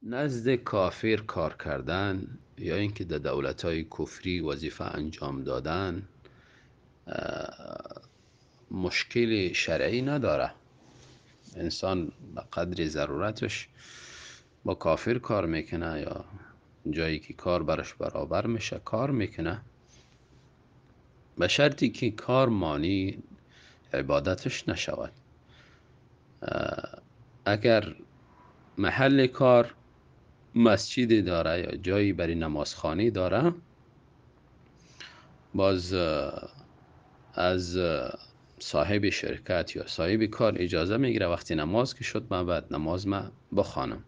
Назди кофир кор кардан ё ин ки дар давлатҳои куфрӣ вазифа анҷом додан мушкили шаръӣ надорад. Инсон ба қадри зарураташ бо кофир кор мекунад ё ҷое ки кор бараш баробар мешавад кор мекунад, ба шарте ки кор монеи ибодаташ нашавад. Агар маҳалли кор масҷиде дорад ё ҷое барои намозхонӣ дорад, боз аз соҳиби ширкат ё соҳиби кор иҷоза мегирад, вақти намоз ки шуд ман бояд намоз ма бихонам.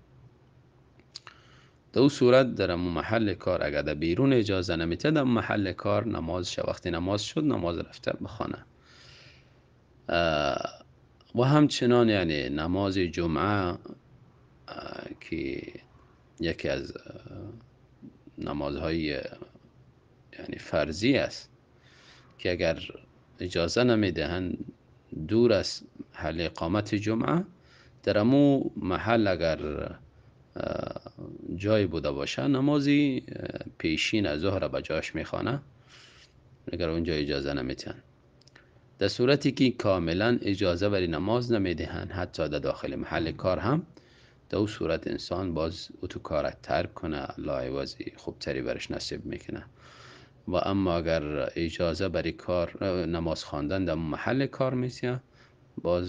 Дар он сурат дар ҳамон маҳалли кор агар дар берун иҷоза намедиҳад, дар маҳалли кор намозаш вақти намоз шуд намоз рафта бихонад. Ва ҳамчунон яъне намози ҷумъа ки яке аз намозҳои яъне фарзӣ аст ки агар иҷоза намедиҳанд дур аз маҳалли иқомати ҷумъа, дар ҳамон маҳал агар ҷой буда бошад намози пешин аз зуҳр ба ҷояш мехонад агар онҷо иҷоза намедиҳанд. Дар сурате ки комилан иҷоза барои намоз намедиҳанд ҳатто дар дохили маҳалли кор ҳам, дар он сурат инсон боз ӯ кора тарк кунад, Аллоҳ ивази хубтаре бараш насиб мекунад. Ва аммо агар иҷоза барои кор намоз хондан дар маҳалли кор медиҳад, боз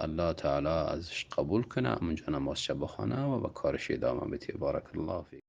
Аллоҳ таъоло азаш қабул кунад, ҳамонҷо намозша бихонад ва ба кораш идома бидиҳад. Баракаллоҳу фик.